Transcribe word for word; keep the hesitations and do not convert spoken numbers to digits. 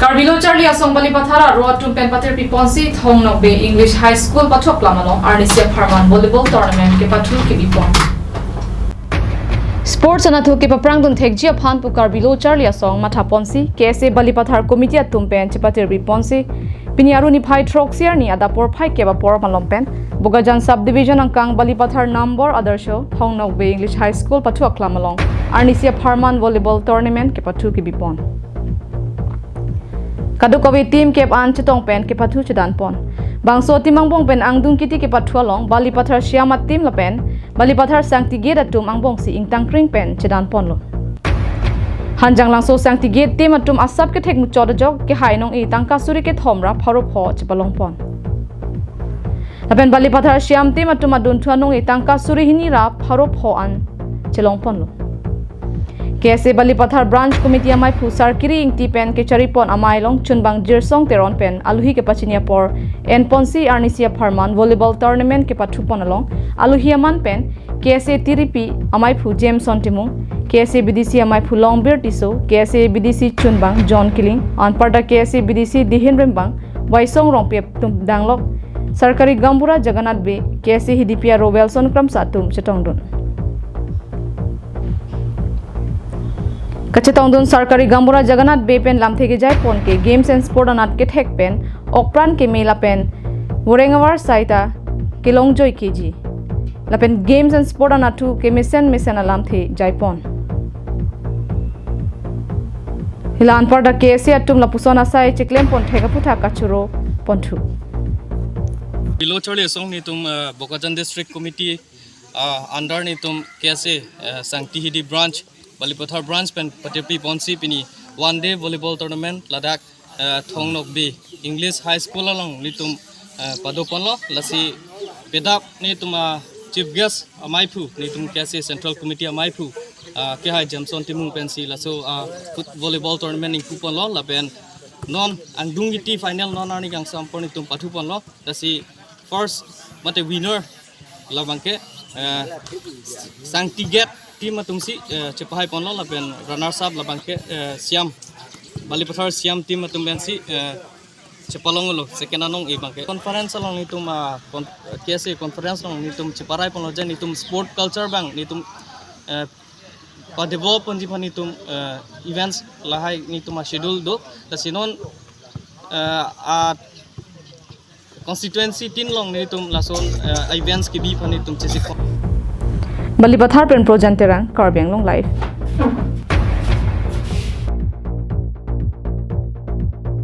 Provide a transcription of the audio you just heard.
Karbi Lo Charli Asong Balipathar aro atum pen patirpi ponsi Thong Nokbe English High School pathu aklam along arnisi apharman volleyball tournament kepathu kebipon. Sports anatthu kepaphrang dun thekji aphan pu Karbi Lo Charli Asong matha ponsi K S A Balipathar Committee atum pen chepatirpi ponsi pini arni phai throksi arni adap porphai kep apor malom pen Bokajan Subdivision angkang Balipathar Nambor Adarsho Thong Nokbe English High School pathu aklam along arnisi apharman volleyball tournament kepathu kebipon. Kadokave team kep an chetong pen kepathu chedanpon. Bangso team angbong pen angdung kiti kepathu along Balipathar Shyam a-team lapen Balipathar Sangti Gate atum angbongsi ingtangkring pen chedanponlo. Hanjanglangso Sangti Gate team atum asap kethek muchot ajok kehai nong-e tangka suri kethom ra pharo pho chepalongpon. Lapen Balipathar Shyam team atum adunthu anong-e tangka suri hini ra pharo pho an chelongponlo. K S A Balipathar Branch Committee amaiphu Sarkiri Ingti pen kecharipon amei along chunbang Jirsong Teron pen alohi kepachini apor enponsi arnisi apharman volleyball tournament kepathupon along alohi aman pen K S A tiripi amaiphu Jameson Timung, K S A B D C amaiphu Longbir Tisso, K S A B D C chunbang John Killing, anparta K S A B D C dihin rimbang Waisong Rongpi atum danglok Sarkari Gaonbura Jagannath Bey, K S A Hidipi aro Wilson Kramsa atum chetongdun. Kachetongdun Sarkari Gaonbura Jagannath Bey pen lamthe kejaipon ke Games and Sport anat kethek pen okpran keme lapen voreng avar saita kelongjoi keji. Lapen Games and Sport anatthu kemesen mesen alamthe jaipon. Hila anparta K S A atum lapuson asai cheklempon thek aphuthak kachoro ponthu. Karbi Lo Charli Asong netum, uh, Bokajan District Committee, uh, under netum K S A, uh, Sangti Hidi Branch, Balipathar Branch pen patirpi ponsi pini one day volleyball tournament ladak, uh, Thong Nokbe English High School along netum, uh, padoponlo. Lasi pedap netum, uh, chief guest amaiphu netum K S A Central Committee amaiphu, uh, kehai Jameson Timung pensi laso, uh, foot volleyball tournament ingpuponlo lapen non angdung kiti final non arni kangsam apor netum pathuponlo. Lasi first mate winner labangke, eh, Sangti Gate team atumsi, eh, chepahaiponlo lapen runners up labangke, eh, Shyam, Balipathar Shyam team atum pensi, eh, chepalonglo second anong-e abangke. Conference along netum, ah, con-, K S A conference along netum cheparaiponlo je netum sport culture abang netum, eh, padevelop ponji aphan netum, eh, events lahai netum a-schedule do. Lasi non, eh, a constituency tin along netum lason, eh, events kebi aphan netum chesik. Balipathar pen Projan Terang, Karbi Anglong Live.